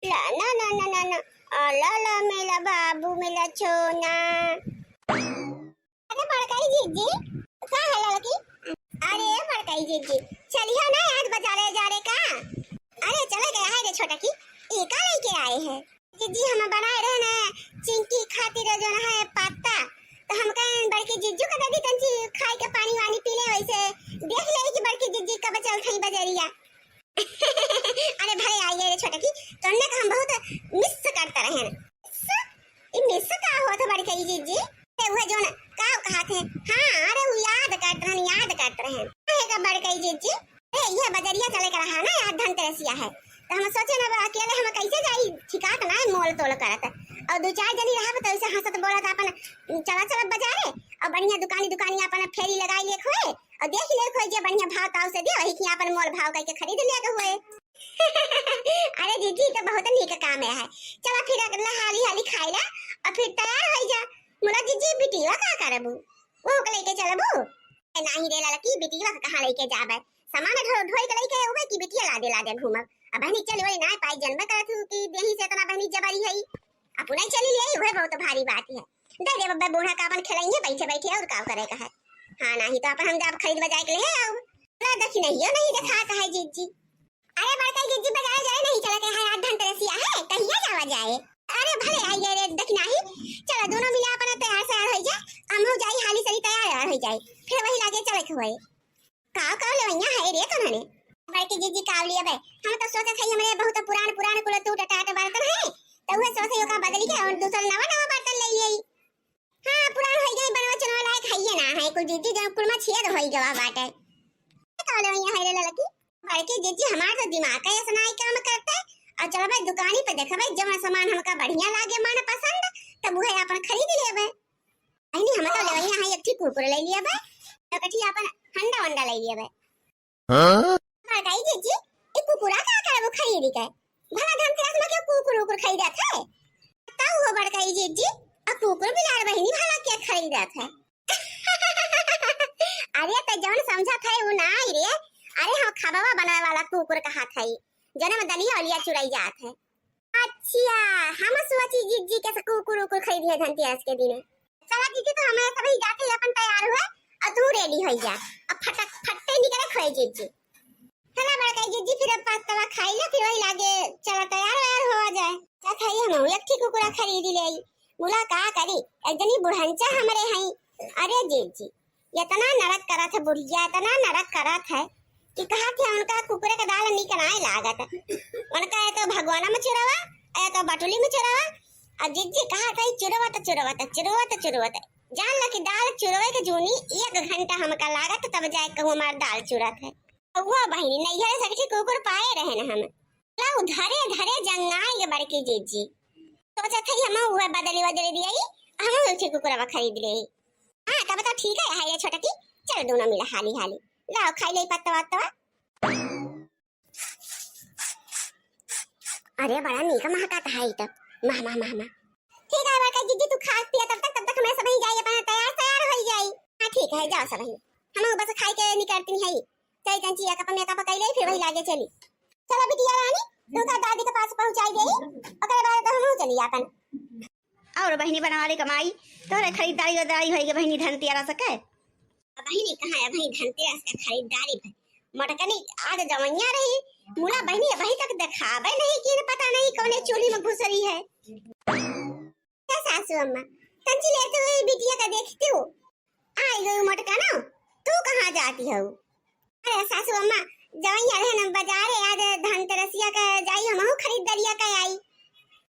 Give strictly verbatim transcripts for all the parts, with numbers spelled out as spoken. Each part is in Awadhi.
ला ना ना ना ना ना, आ ला ला मेला बाबू मेला छोना। अरे बड़काई जीजी, का है लड़की? अरे बड़काई जीजी, चलियो ना आज बाजारे जा रे का? अरे चले गया है रे छोटा की, ई का लेके आए हैं? जीजी हम बनाए रहे ना चिंकी खातिर जो है पत्ता, तो हम कहें बड़की जीजू का दे दी तंची खाए के पानी वानी पी ले, वैसे देख ले कि बड़की जीजी कब चल थई बजरिया। अरे भले आई गए रे छोटकी, तोन्ने का हम बहुत मिस करत रहन। स-, ई मिस का होत बड़कई जीजी? ते उहे जोन का कहत है? हाँ, अरे उ याद करत रहन, याद करत रहन। काहे का बड़कई जीजी? ए, यह बजरिया चले का रहा ना, आज धनतेरसिया है। तो हम सोचे ना, अब अकेले हम कैसे जाई, ठिकात ना है मोल तोल करत। और दो चार जनी रहब तो ऐसे हंसत बोलत अपन चला चला बजारे, और बढ़िया दुकानी दुकानी अपन फेरी लगाई लेत होए, और देख लेत होए जे बढ़िया भाव ताव से दे, वही के अपन मोल भाव करके खरीद लेत होए। अरे जीजी, तो बहुत नीक काम है। चला फिर अगला हाली हाली खाइला और फिर तैयार हो जा। मुला जीजी, बिटिया का करबू? वो के लेके चलबू? ए, नाही रे लड़की, बिटिया के कहाँ लेके जाबे? सामान ढो-, ढोई के लेके उबे की बिटिया लादे लादे घूमब। अब बहनी चली वही ना पाई, जनबे करत हूँ कि देही से इतना बहनी जबरी है। अपने चली ले, उहे बहुत भारी बात है। दे दे बब्बे बूढ़ा का अपन खिलाइए बैठे बैठे, और का करे का है। हाँ, नाही तो अपन हम जाब खरीद बजाए के ले आओ। ना दखिनहियो नहीं देखात है जीजी। अरे बड़का जीजी, बजारे जाए नहीं चलत है, आज धनतेरसिया है, कहिया जावा जाए? अरे भले आई गए रे दखिनाही, चलो दोनों मिला अपना तैयार सैयार हो जाए, हमहू जाई हाली सरी तैयार वैयार हो जाए, फिर वही लागे चले के होए। का का लेवैया है रे तोहने? बड़की जीजी का लिए बे, हम तो सोचत है हमरे बहुत पुरान पुरान कुल टूट टाट बर्तन है, तो वह सोचे ओका बदली के और दूसर नवा नवा बर्तन ले आई। हाँ, पुरान होई गई, बनवा चनवा लायक हइये ना है, कुल जीजी जब कुल में छेद होई गवा बाटे। का लेवैया है रे लड़की? बड़की जीजी हमार तो दिमाग का ऐसा नाई काम करते, और चलो भाई दुकानी पे देखबे, जवन सामान हमका बढ़िया लागे मन पसंद, तब उहे अपन खरीद लेबे। बहनी, हम तो लेवैया है, एक ठी कुरकुरे ले लिया बे, एक ठी अपन हंडा वंडा ले लिया बे। हाँ? बड़काई जीजी, ई कुकुरा का करबो खरीद के? भला धनतेरस में क्यों कुकुर उकुर खरीदत है? बताओ हो बड़काई जीजी, आ कुकुर बिलार बहनी भला के खरीदत है? अरे तो जौन समझत है वो ना आई रे, अरे हम खबवा बनावे वाला कुकुर कहात है, जौन में दलिया उलिया चुराई जात है। अच्छा, हम सोची जीजी के से कुकुर उकुर खरीदी है धनतेरस के दिन। चला जीजी, तो हमें सभी जाके अपन तैयार हुए और तू रेडी हो जा, अब फटक फट्टे निकले खोए जीजी। चला बड़का जीजी, फिर अब पत्तवा खाई ले, फिर वही लागे चला तैयार वैयार हो जाए। चला खाई हम एक ठी कुकुरा खरीदी ले आई। मुला का करी, एक जनी बुढ़ंचा हमरे हई। अरे जीजी, इतना नरक करत है बुढ़िया, इतना नरक करत है कि कहत है उनका कुकुरे का दाल नीक नाय लागत। उनका या तो भगवाना में चुरवा, या तो बटुली में चुरवा। और जीजी कहत है चुरवा तो चुरवा तो चुरवा तो चुरवा तो। जान ला कि दाल चुरवे के जूनी एक घंटा हमका लागत, तब जाए कहूँ हमार दाल चुरत है। वो बहिनी नैहर से एक ठी कुकुर पाए रहे न हम। ला उ धरे धरे जंगाई के बड़की जीजी। सोचत है हम उहे बदली बदली दिए, हम एक ठी कुकुरवा खरीद ले। हाँ, तब तो ठीक है, हाय रे छोटकी, चल दोनों मिला हाली हाली। लाओ, खाई ले पत्तवा वत्तवा। अरे, बड़ा नीक महकत है ई तो। मह, मह, मह, मह। ठीक है, बड़का जीजी, तू खा पिया तब तक, तब तक हमें सबही जाई, अपना तैयार, तैयार होई जाई। हाँ, ठीक है, जाओ सबही। हम बस खाई के निकलती है। चल, तन चिया कप में कप कई ले, फिर वही लागे चली। चलो बिटिया रानी, तू का दादी के पास पहुँचाई दे, ओकरे बाद तो हमहू चली आपन। और बहिनी बनवारी कमाई, तोहरे खरीदारी उरीदारी होई गे बहिनी धनतेरस के। अब बहिनी कहाँ है भाई धनतेरस के खरीदारी भाई? मटकनी आज जवनिया रही, मुला बहिनी अबही तक देखावे नहीं कि पता नहीं कौने चूल्ही में घुसरी है। ए सासू अम्मा, तंची ले तू ए बिटिया का देखती हूँ। आई गई मटका ना, तू कहाँ जाती हो? अरे सासू अम्मा, जवनिया रहे ना बाजारे, आज धनतेरसिया का जाई, हमहू खरीदारिया का आई।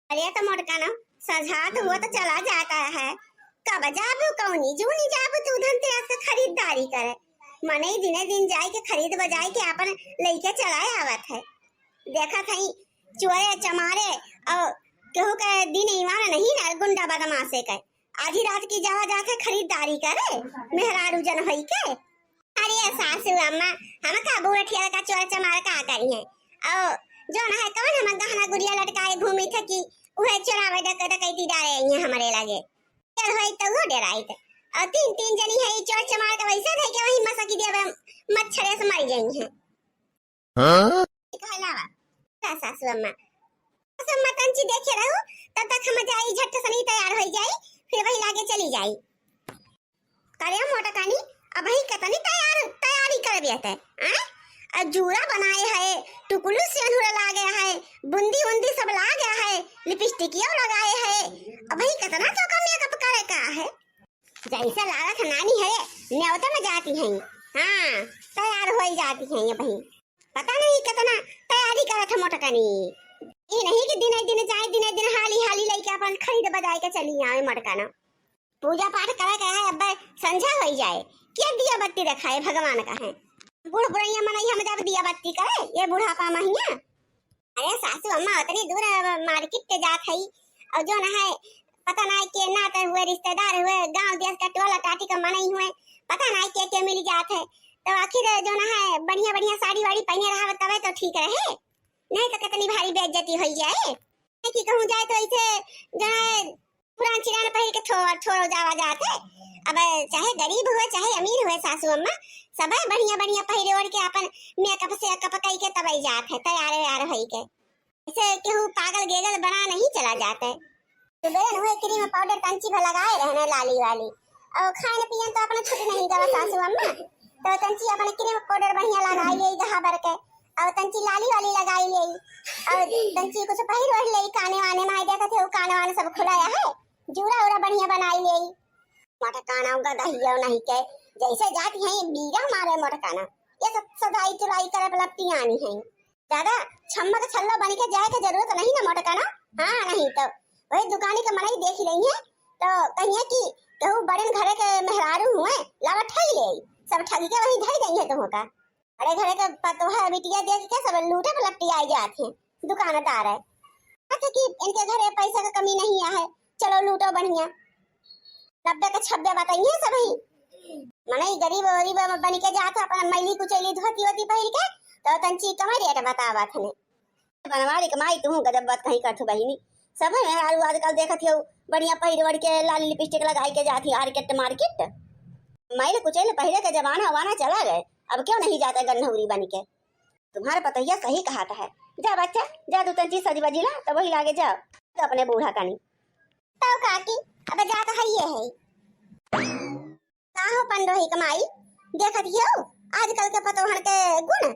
अरे तो मोटका ना, सझात हुआ तो चला जाता है। कब जाबू कौनी जूनी जाबू तू धनतेरस के खरीदारी करे? मनई दिने दिन जाए के खरीद बजाए के आपन लइके चलाए आवत है। देखत हई चोरे चमारे और केहू के दिन ईमान नहीं ना गुंडा बदमाशे के। आधी रात की जावा जात है खरीदारी करे, मेहरारू जन होई के। अरे सासू अम्मा, हम का बूढ़ ठियार का चोर चमार का करी है? और जो ना है कौन हम गहना गुड़िया लटकाए घूमी थे कि उहे चोरावे डक-, डकैती डारे आई है हमरे लगे। चल होई तो वो डेराई थे। और तीन, तीन जनी है ई चोर चमार का वैसे थे कि वही मसा की देवे मच्छरे से मर गई है। हाँ? कहलावा। का सासू अम्मा? सासू अम्मा देखे रहू, तब तक हम जाई, झट सनी तैयार होइ जाई, फिर वही लागे चली जाई। करे मोटकानी, अबही कतनी तैयार, तैयारी करबे ते, हैं? आ जूरा बनाए है, टुकुलू सेनुरा लागे है, बुंदी उंदी सब लागे है, लिपस्टिकियो लगाए है, अबही कतना तो का मेकअप करे का है? जैसे लागत है नानी है, न्योता में जाती हैं। हाँ, तैयार होइ जाती हैं अबही। पता नहीं कितना तैयारी करत है मोटकानी। ये नहीं कि दिने दिन जाए, दिने दिन हाली हाली लइके अपन खरीद बजाए के चली आवे मोटकाना। पूजा पाठ करे के है, अब्बे संझा होइ जाए, के दिया बत्ती देखाए भगवान का है। बूढ़ बुढ़ैया मनई हम जब दिया बत्ती करे, ये बुढ़ापा महिया। अरे सासू अम्मा, उतनी दूर मार्केट के जात हई, और जो ना है, पता ना है के नाते हुए, रिश्तेदार हुए, गांव देश का टोला टाटी का मनई हुए, पता ना है के के मिल जात है। तो आखिर जो ना है, बढ़िया बढ़िया साड़ी वाड़ी पहने रहा तबे तो ठीक रहे, नहीं तो कितनी भारी बेइज्जती होइ जाए। कि कहूँ जाए तो ऐसे जो है पुरान चिरान पहिर के थो-, थोड़ो जावा जात है। अब चाहे गरीब हुए, चाहे अमीर हुए, सासू अम्मा सबे बढ़िया बढ़िया पहिरे ओढ़ के अपन मेकअप सेकअप कई के तबई जात है, तैयार व्यार होई के। ऐसे केहू पागल गेगल बना नहीं चला जात है। सुबह हुए क्रीम पाउडर तंची भर लगाए रहने लाली वाली, और खान पियन तो अपने छुट्टी नहीं गवा सासू अम्मा। तो तंची अपने क्रीम पाउडर बढ़िया लगाई ले गहा भर के, और तंची लाली वाली लगाई ले, और तंची कुछ पहिर ओढ़ ले, काने वाने माई देखत है, वो काने वाने सब खुलाया है, जूरा उरा बढ़िया बनाई ले। मोटकाना उनका दहिया नहीं के, जैसे जाती है बीरा मारे मोटकाना। ये सब सदाई चुराई करे वाला पियानी है। दादा, छम्मा के छल्लो बन के जाए के जरूरत नहीं ना मोटकाना। हाँ, नहीं तो वही दुकानी के मनई देख लेंगे तो कहिए कि कहू बड़न घरे के मेहरारू हुए, लावा ठग ले, सब ठग के वही धर देंगे तुमका। बड़े घरे के पतोह बिटिया देख के सब लूटे पलट्टी आई जात है दुकानदार है। अच्छा कि इनके घरे पैसा का कमी नहीं है, चलो लूटो बढ़िया। नब्बे के छब्बे बताइए सब ही। मनई गरीब वरीब बन के जात है, अपन मैली कुचैली धोती वोती पहिर के, तो तंची कमे रेट बतावत हने। बनवारी के माई, तू गजब बात कहीं करत हो बहिनी। सब है आजकल देखत हो बढ़िया पहिर ओढ़ के लाली लिपस्टिक लगाई के जात ही आर्केट मार्केट। मैल कुचैल पहिरे के जमाना वाना चला गए, अब क्यों नहीं जाते गन्हौरी बन के। तुम्हारा पतोहिया सही कहत है। जा बच्चा, जा तू तंची सजी बजी ला, तब वही लागे जाओ तो अपने बूढ़ा कनी। तो काकी, अब जा तो हइये है। का हो पंडोही के माई, देखत हियो आजकल के पतोहन के गुण।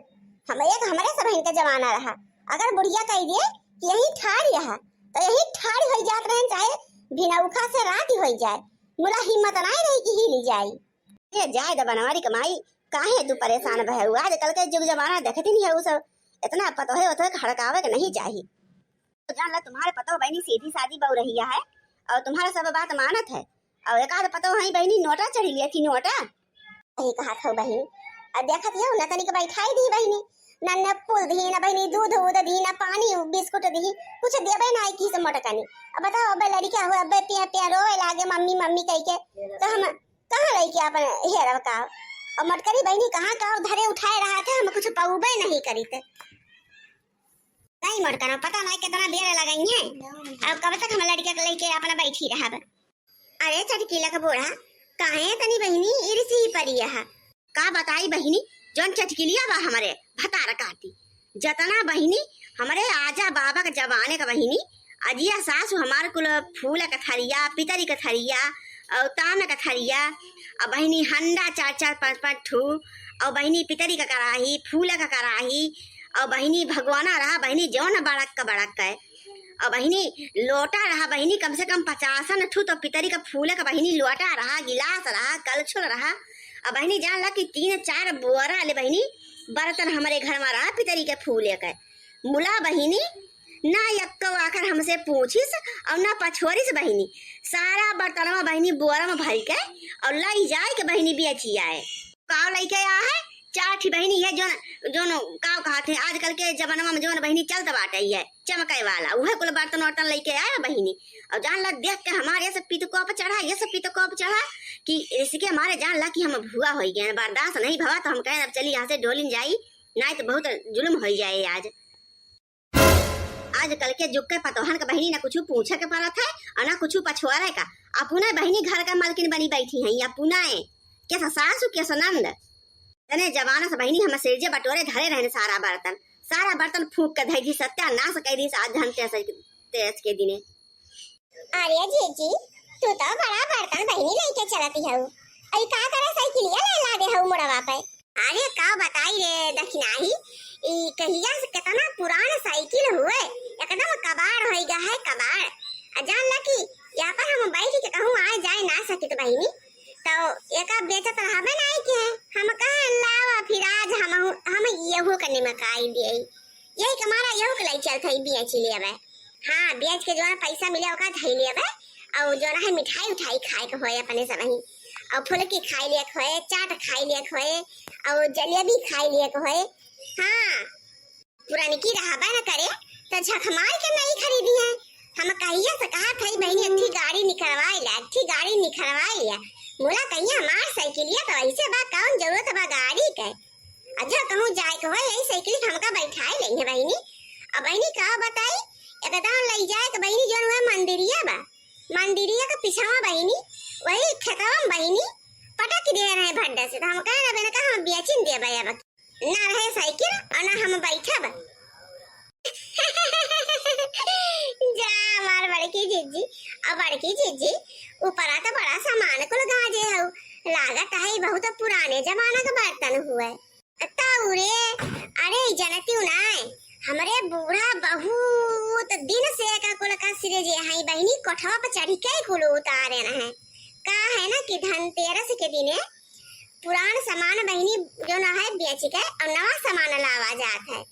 हम एक हमरे सबहिन के जमाना रहा, अगर बुढ़िया कह दिए कि यही ठाड़ रहा, तो यही ठाड़ होई जात रहे, चाहे भिनौखा से रात होई जाए, मुला हिम्मत नाई रही कि हिली जाई। ये जाए द बनवारी के माई, काहे तू परेशान भयू? आजकल के जुग जमाना देखती नहीं है, उ सब इतना पतोहे होत है कि हड़कावे के नहीं चाही। तो जान ला, तुम्हारे पतोह बहिनी सीधी सादी बहू रही है और तुम्हारा सब बात मानत है, और एक आध पतोह है बहिनी नोटा चढ़ी लिया थी, नोटा। सही कहत हो बहिनी, अब देखत हो नतनी के बैठाई दी बहिनी, न न फूल दी, न बहिनी दूध उध दी, न पानी बिस्कुट दी, कुछ देबे ना की से मोटकनी। अब बताओ, अब लड़किया हो, अब पिया पिया रोवे लागे मम्मी मम्मी कह के, तो हम कहाँ लइके अपन हेरब का? और मटकरी बहिनी कहाँ का धरे उठाए रहा थे, हम कुछ पउबे नहीं करी थे। नहीं मटकना, पता नहीं कितना बेर लगाई है। अब कब तक हम लड़के के लेके अपना बैठी रहब? अरे चटकीला का बूढ़ा, काहे तनी बहिनी इरिसी ही परी है? का बताई बहिनी, जौन चटकिलिया बा हमरे भतार काटी, जतना बहिनी हमरे आजा बाबा के जमाने का बहिनी, अजिया सासु हमार कुल फूल के थरिया, पितरी के थरिया, और ताम के थरिया, और बहिनी हंडा चार चार पाँच पाँच ठू, और बहिनी पितरी का कराही, फूल का कराही, और बहिनी भगवाना रहा बहिनी जौन बड़क का बड़क है। और बहिनी लोटा रहा बहिनी कम से कम पचासन ठू, तो पितरी का फूल का बहिनी लोटा रहा, गिलास रहा, कलछुल रहा। और बहिनी जान ला कि तीन चार बोरा ले बहिनी बर्तन हमरे घर में रहा पितरी के फूल के। मुला बहिनी ना यक्को आखर हमसे पूछिस और ना पछोरिस बहिनी, सारा बर्तनवा बहिनी बोरा में भर के और लाई जाए के बहिनी बेची आए। काव लइके आ है, चार ठी बहिनी है, जोन, जोन काव कहत है, आजकल के जमाना में जोन बहिनी चलत बाटे है, चमके वाला, उहे कुल बर्तन वर्तन लइके आए बहिनी। और जान ला, देख के हमारे ये सब पीत कोप चढ़ा, ये सब पीत कोप चढ़ा कि इसके मारे जान ला कि हम भुआ होइ गए, बर्दाश्त नहीं भवा, तो हम कहे अब चली यहाँ से ढोलिन जाई, नहीं तो बहुत जुल्म होइ जाए आज। आजकल के जुग के पतोहन के बहिनी ना कुछ पूछे के पड़त है और ना कुछ पछुआरे का। अपने बहिनी घर का मालकिन बनी बैठी हैं, अपने के सासु के सनंद। तने जमाना से बहिनी हम सिरजे बटोरे धरे रहने सारा बर्तन, सारा बर्तन फूंक के धई दी, सत्यानाश कर दी। आज जानते हैं सही तेरस के दिने। अरे जीजी, तू तो बड़ा बर्तन बहिनी लेके चलती हऊ। अई का करे साइकिलिया ले लादे हऊ मुड़वा पे? अरे का बताई रे दखिनाही, ई कहिया से केतना पुरान साइकिल हुए, एकदम कबाड़ होई गा है, कबाड़। आ जान ला कि यहाँ पर हम बैठ के कहूँ आए जाए ना सकित बहिनी, तो एका बेचत रहबे ना के। हम कहे लावा फिर आज हम, हम यहू के निमकाई दिए, यही के मारा यहू के लाई चलत हई बेच लेबे। हाँ, बेच के जोन पैसा मिले ओका धई लेबे, और जोन है मिठाई उठाई खाए के होए अपने सब ही, और फुलकी खाए लेक होए, चाट खाए लेक होए, और जलेबी खाए लेक होए। हाँ, पुरनकी रहबे न करे, त झखमार के नहीं खरीदी है। हम कहिया से कहा थई बहिनी, एक ठी गाड़ी निकलवाई ला, एक ठी गाड़ी निकलवाई ला। मुला कहिया हमार साइकिलिया तो ऐसे बा, कौन जरूरत बा गाड़ी के? अच्छा कहूँ जाए के हो, यही साइकिल के हमका बैठाए लेंगे बहिनी। अब बहिनी का बताई, एकदम लई जाए के बहिनी जोन हुए मंदिरिया बा, मंदिरिया के पिछवा बहिनी, वही खेतवा में बहिनी पटक दे रहे भड्डा से। तो हम कहे ना बेनका हम बेचिन देबे अब। ना रहे साइकिल और ना हम बैठब। जा हमार बड़की जीजी, अब बड़की जीजी, ऊपरा तो बड़ा सामान कुल गाजे हऊ, लागत है बहुत पुराने जमाना के बर्तन हुए। ताऊ रे, अरे जनतियो नाय, हमरे बूढ़ा बहुत दिन से एका कुल का सिरे जे हई बहिनी कोठवा पर चढ़ी के कुल उतारे रहे। का है ना कि धनतेरस के दिने पुरान सामान बहिनी जो ना है बेच के और नवा सामान लावा जात है।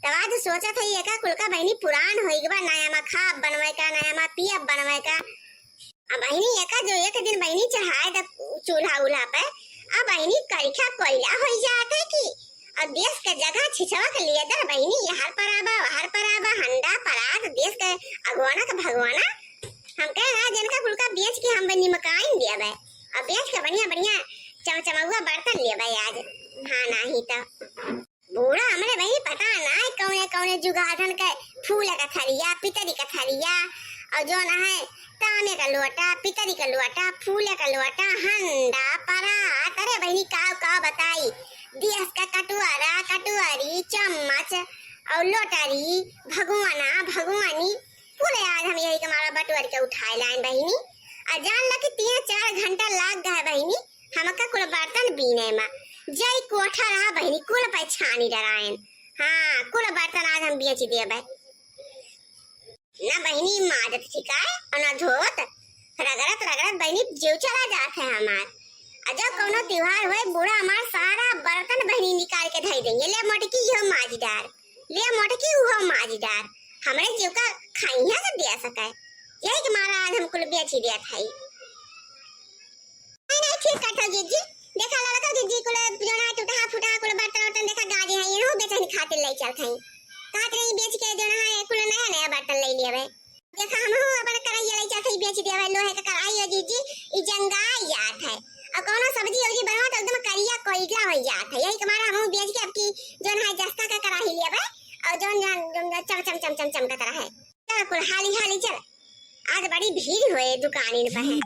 तब आज सोचत है एका कुल का बहिनी पुरान होई गवा, नया मा खाब बनवे का, नया मा पियब बनवे का। अब बहिनी एका जो एक दिन बहिनी चढ़ाए द चूल्हा उल्हा पे, अब बहिनी करिखा कोयला होई जात है कि अब देश के जगह छिछवा के लिए दर बहिनी, यहाँ पर आबा, वहाँ पर आबा, हंडा परात देश के अगवाना के भगवाना। हम कहे ना जिनका कुल का बेच के हम बनी मकान दिया बे, और बेच के बढ़िया बढ़िया चमचमौआ बर्तन लिया बे आज। हाँ, नाही तो बूढ़ा हमरे बहिनी पता ना है कौने कौने जुगाड़न के, फूल का थरिया, पितरी का थरिया, और जो ना है तांबे का लोटा, पितरी का लोटा, फूल का लोटा, हंडा परात। अरे बहिनी का का बताई, देश का कटुआरा, कटुआरी, चम्मच और लोटरी, भगवाना, भगवानी, कुल आज हम यही के मारा बटुअर के उठाए लाइन बहिनी। आ जान ला कि तीन चार घंटा लाग गए बहिनी, हमका कुल बर्तन बीने मा। जई कोठा रहा बहिनी, कुल पे छानी डरायन। हाँ, कुल बर्तन आज हम बेच देबे। ना बहिनी माजत ठिकाए और ना धोत, रगड़त रगड़त बहिनी जीव चला जात है हमार। आ जब कौनो त्योहार होए, बूढ़ा हमार सारा बर्तन बहिनी निकाल के धई देंगे, ले मोटकी इहो माज डार, ले मोटकी उहो माज डार। हमरे जीव का खाइया से दिया सके, यही के मारा आज हम कुल बेच ही दिया था। नहीं, नहीं, ठीक कहत हो जीजी। देखा लड़का जीजी कुल जोना टूटा फूटा कुल बर्तन वर्तन देखा गाजे है, इहू बेचन खातिर ले चलत है। कहत रही बेच के जोना है कुल नया नया बर्तन ले लेवे। देखा हमहू अपन कढ़ाई ले चलत है बेच देवे, लोहे का कढ़ाई है जीजी, ई जंगाई जात है। और कौनो सब्जी उब्जी बनवा तो एकदम करिया कोयला हो जात है। यही के मारा हमहू बेच के अब की जोन है जस्ता का कढ़ाई लेवे और जोन जोन जोन चम चम चम चम चमकत रहे। चल कुल हाली हाली चल, आज बड़ी भीड़ होए दुकानिन पर है।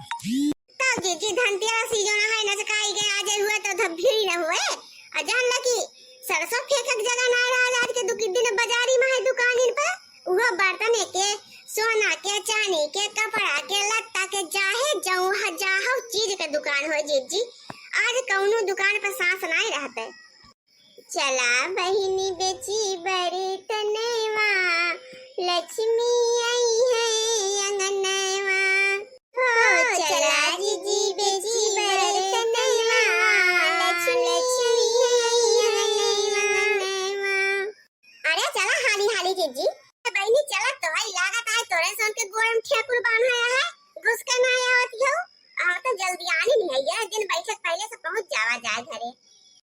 तब जीजी धनतेरस ही जोना है नचकाई गए, आज हुए तो धब भीड़ न हुए। और जान ला कि सरसों फेंकक जगह ना रहा, आज के दु दिन बाजारी में है दुकानिन पर, उहो बर्तन के, सोना के, चांदी के, कपड़ा के, लत्ता के, चाहे जऊ ह-, जाहौ चीज के दुकान हो जीजी, आज कौनो दुकान पर सांस नहीं रहते। चला बहिनी बेची बर्तनवा, लक्ष्मी आई है अंगनवा। हो चला जीजी बेची बर्तनवा, लक्ष्मी आई है अंगनवा। अरे चला हाली हाली जीजी। बहिनी चला तो है, लागत है तोरे सोन के गोड़ में ठेकुर बांधा है, घुस के ना आवत हो। हम तो जल्दी आनी नहीं है, दिन बैठक पहले से पहुंच जावा जाए घरे।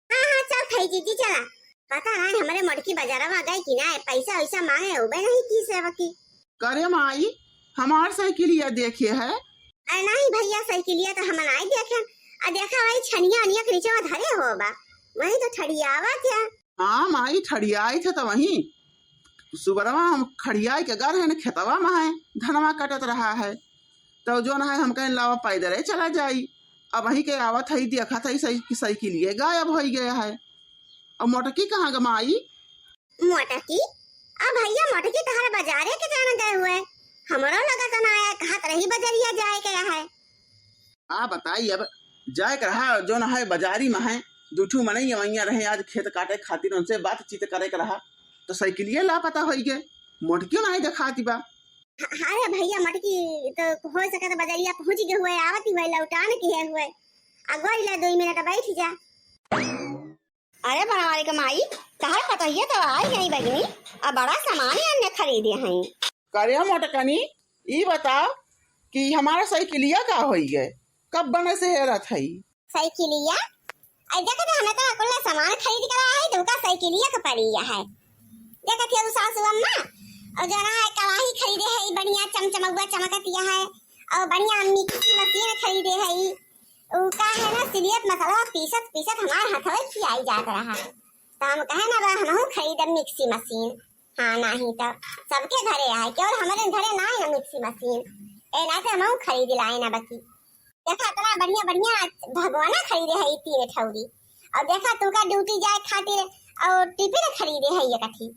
हाँ, हाँ, चल खई जीजी, चला। पता नहीं हमरे मोटकी बाजारवा गई कि ना, पैसा वैसा मांगे होबे नहीं की सेवा की। करे माई, हमार साइकिलिया देखे है? अरे नहीं भैया, साइकिलिया तो हम नहीं देखे। आ देखा वही छनिया अनिया के नीचे धरे हो बा, वही तो ठड़ियावा क्या? हाँ माई, ठड़ियाई थे तो वही सुबरवा हम खड़ियाई के गर है न खेतवा में है, धनवा कटत रहा है। तो जो ना है हम कहें लावा पैदल चला जाई। अब वहीं के आवत है, देखत है सही, साइकिलिए गायब हो गया है। अब मोटकी कहाँ ग माई? मोटकी? अब भैया मोटकी तहर बाजारे के जान गए हुए। कहीं बजरिया जाए के है। आ बताई, अब जाए के रहा, जौन है बजारी में है, दू ठू मनई अवैया रहे आज खेत काटे खातिर, उनसे बातचीत करे के रहा, तो साइकिलिया लापता होई गे, मोटकियो नाहीं देखाती बा। ह-, अरे भैया, मोटकी तो हो सके तो बजरिया पहुँच गए हुए, आवती हुए, लौटान के है हुए। अगोरी ले दो मिनट बैठ जा। अरे बनवारी के माई, तहर पतोहिया तो आई गई बहिनी, अब बड़ा सामान अन्य खरीदे हैं। करे मोटकनी, ई बताओ कि हमारा साइकिलिया का होई गए, कब बने से हेरत है? साइकिलिया? आई देखो तो हमें तो कुल सामान खरीद के लाया है, तुमका साइकिलिया के पड़ी है। देखत है सासू अम्मा, और जो ना है कढ़ाई खरीदे है, बढ़िया चमचमौआ चमकतिया है, और बढ़िया मिक्सी मशीन खरीदे है, उ का है ना, सिलियत मसलवा पीसत पीसत हमार हथवे खियाई जात रहा। तो हम कहे ना, "बा, हमहू खरीदब मिक्सी मशीन।" हाँ, नाही तो सबके घरे आए, केवल हमरे घरे ना है ना मिक्सी मशीन। ए ना तो हमहू खरीद लाए ना बकी। देखा, इतना बढ़िया बढ़िया भगवाना खरीदे है ई तीन ठौरी। और देखा, तुमका ड्यूटी जाए खातिर और टिफिन खरीदे है ये कथी।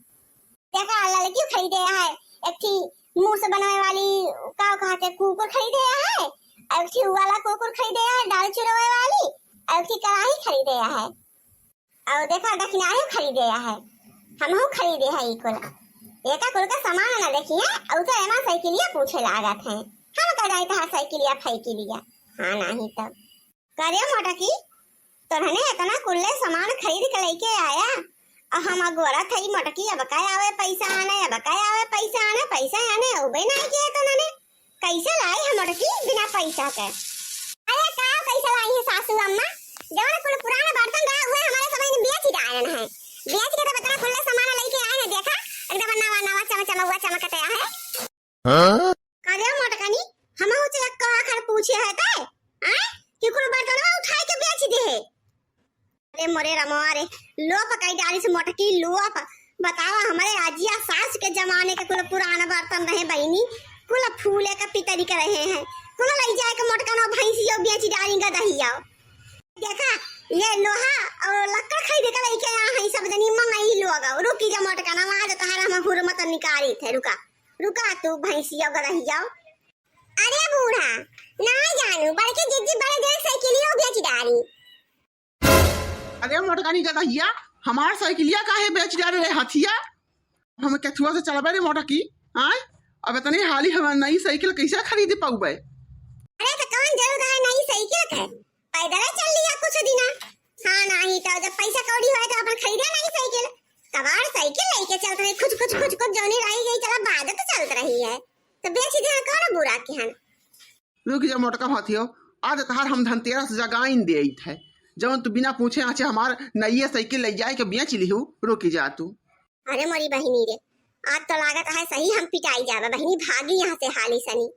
देखा, लड़की खरीदे है, एक ठी मुंह से बनवे वाली, का कहते, कुकुर खरीदे है, एक ठी वाला कुकुर खरीदे है, दाल चुरवे वाली, एक ठी कढ़ाई खरीदे है, और देखा, दखिनाही खरीदे है, हमहू खरीदे है ई कुल। एका कुल का सामान ना देखिए, और तो एमा साइकिलिया पूछे लागत है, हम का जाइत है साइकिलिया फाइकिलिया। हाँ, नाही तब। करे मोटकी, तोहने इतना कुल्ले सामान खरीद के लेके आया, और हम अगोरत हई मोटकी, अब का आवे पैसा आने, अब का आवे पैसा आने, पैसा आने अउबे नाही किया तोहने। कैसे लाई है मोटकी बिना पैसा के? अरे का कैसे लाई है सासू अम्मा, जवन कुल पुराना बर्तन रहा हुए हमारे समय में बेच डालन है, बेच के तो इतना कुल्ले सामान लेके आए हैं, देखा एकदम नवा नवा चमचमौआ चमकत है। हाँ? करे मोटकनी, हमहू से एक आखर पूछे है ते, आय? कि कुल बर्तनवा उठाए के बेच दे है। अरे मोरे रमवा रे, लोप कई डाली से मोटकी लोप। बतावा, हमारे अजिया सास के जमाने के कुल पुराना बर्तन रहे बहिनी, कुल फूले का पितरी के रहे हैं, कुल लई जाए के मोटका ना भैंसियो बेच डाली गदहिया। देखा, ये लोहा और लक्कड़ खरीदे के लेके आ हैं सब जनी मंगई लोग। रुकी जा मोटका ना, वहाँ जो तोहरा हम हुरमत निकारी थे, रुका। रुका तू भैंसिया गदहिया। अरे बूढ़ा, ना जानू, बड़के जिज्जी बड़े जन साइकिलियो बेच डाली। अरे मोटकानी गदहिया, हमार साइकिलिया काहे बेच डाले रे हथिया? हम केथुआ से चलबे रे मोटकी, आय? अब इतने हाली हम नई साइकिल कैसे खरीद पाउबे? अरे तो कौन जरूरत है नई साइकिल के? पैदल चल लिया कुछ दिना। हाँ, नाही तो जब पैसा कौड़ी होए तो अपन खरीदे नई साइकिल। कबाड़ साइकिल लेके चलत रही, खुच खुच खुच खुच जौनी रही गई, चला बाजत चलत रही है। तो बेच दे, कौन बुरा किहन? रुक जा मोटका हथियो, आज तहार हम धनतेरस जगाइन देइत है, जौन तू बिना पूछे आछे हमार नइये साइकिल ले जाए के बेच लिहू। रुक जा तू। अरे मोरी बहिनी रे, आज तो लागत है सही हम पिटाई जाबे बहिनी, भागी यहाँ से हाली सनी।